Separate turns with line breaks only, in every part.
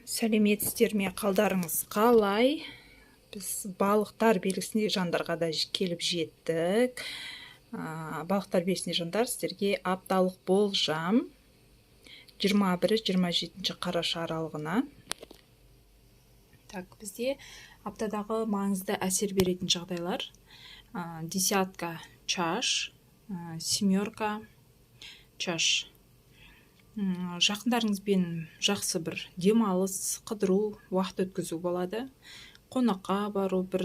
Сәлеметсіздер ме, қалдарыңыз қалай? Біз балықтар белгісіндегі жандарға да келіп жеттік. Балықтар белгісіндегі жандар, сіздерге апталық болжам 21-27 қараша аралығына. Так, бізде аптадағы маңызды әсер беретін жағдайлар: десятка чаш, семерка чаш. Жақындарыңызбен жақсы бір демалыс, қыдыру, уақыт өткізу болады. Қонаққа бару, бір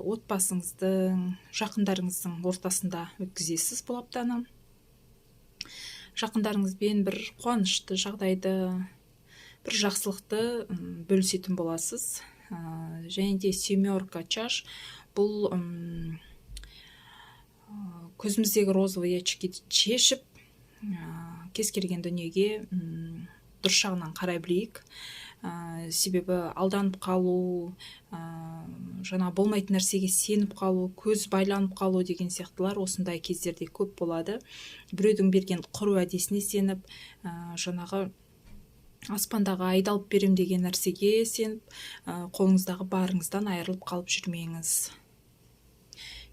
отбасыңыздың, жақындарыңыздың ортасында өткізесіз бұл аптаны. Жақындарыңызбен бір қуанышты жағдайды, бір жақсылықты бөлісетін боласыз. Және де семерка чаш бұл көзіміздегі розовый очки шешіп, кез келген дүниеге дұрыс жағынан қарай білейік. Себебі алданып қалу, жаңа болмайтын нәрсеге сеніп қалу, көз байланып қалу деген сияқтылар осындай кездерде көп болады. Біреудің берген құр уәдесіне сеніп, жаңағы аспандағы айды алып берем деген нәрсеге сеніп, қолыңыздағы барыңыздан айырылып қалып жүрмеңіз.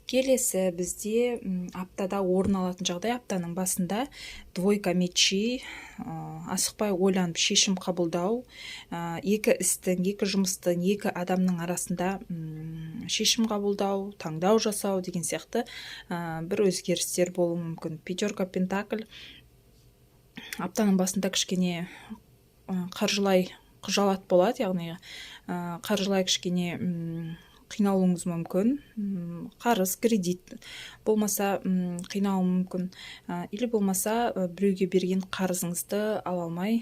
Келесі бізде аптада орын алатын жағдай: аптаның басында двойка мечей, асықпай ойланып шешім қабылдау, екі істің, екі жұмыстың, екі адамның арасында шешім қабылдау, таңдау жасау деген сияқты бір өзгерістер болуы мүмкін. Пятерка пентакль, аптаның басында кішкене қаржылай қыжалат болады, яғни қаржылай кішкене қиналуыңыз мүмкін. Қарыз, кредит болмаса, қинауы мүмкін или болмаса біреуге берген қарызыңызды ала алмай,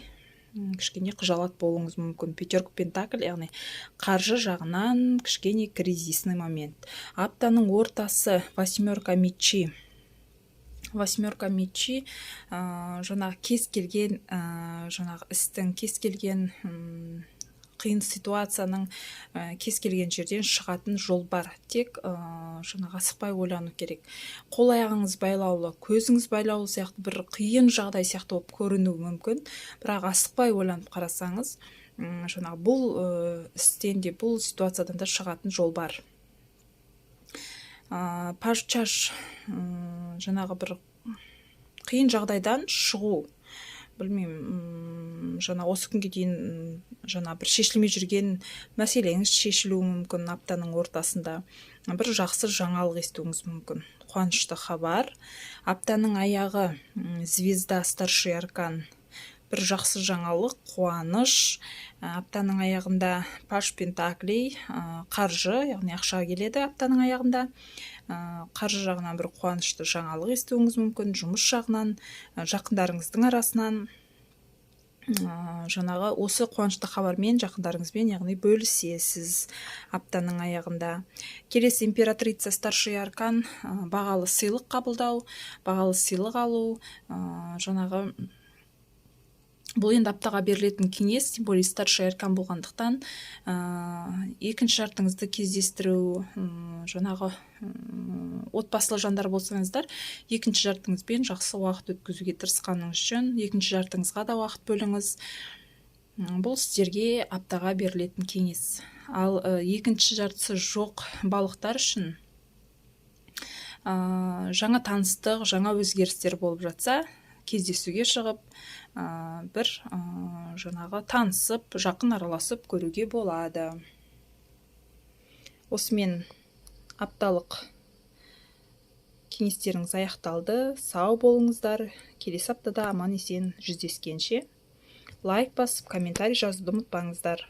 кішкене қыжалат болуыңыз мүмкін. Пятерка пентакль, яғни қаржы жағынан кішкене кризисный момент. Аптаның ортасы восьмерка мечей. Восьмерка мечей жаңағы кез келген жаңағы істің, кез келген қиын ситуацияның, кез келген жерден шығатын жол бар, тек жаңағы асықпай ойлану керек. Қол аяғыңыз байлаулы, көзіңіз байлаулы сияқты бір қиын жағдай сияқты болып көрінуі мүмкін, бірақ асықпай ойланып қарасаңыз, жаңағы бұл істен де, бұл ситуациядан да шығатын жол бар. Паж чаш, жаңағы бір қиын жағдайдан шығу, білмеймін, жаңа осы күнге дейін жаңа бір шешілмей жүрген мәселеңіз шешілуі мүмкін. Аптаның ортасында бір жақсы жаңалық естуіңіз мүмкін, қуанышты хабар. Аптаның аяғы звезда, старший аркан, бір жақсы жаңалық, қуаныш. Аптаның аяғында паж пентаклей, қаржы, яғни ақша келеді. Аптаның аяғында қаржы жағынан бір қуанышты жаңалық естуіңіз мүмкін, жұмыс жағынан, жақындарыңыздың арасынан жаңағы осы қуанышты хабармен жақындарыңызбен, яғни, бөлісесіз аптаның аяғында. Келесі императрица, старший аркан, бағалы сыйлық қабылдау, бағалы сыйлық алу. Жаңағы бұл енді аптаға берілетін кеңес, тем более старший аркан болғандықтан, екінші жартыңызды кездестіру, жаңағы отбасылы жандар болсаңыздар, екінші жартыңызбен жақсы уақыт өткізуге тырысқаныңыз жөн. Екінші жартыңызға да уақыт бөліңіз. Бұл сіздерге аптаға берілетін кеңес. Ал екінші жартысы жоқ балықтар үшін жаңа таныстық, жаңа өзгерістер болып жатса, кездесуге шығып, бір жаңағы танысып, жақын араласып көруге болады. Осымен апталық кеңестеріңіз аяқталды. Сау болыңыздар, келесі аптада аман есен жүздескенше. Лайк басып, комментарий жазуды ұмытпаңыздар.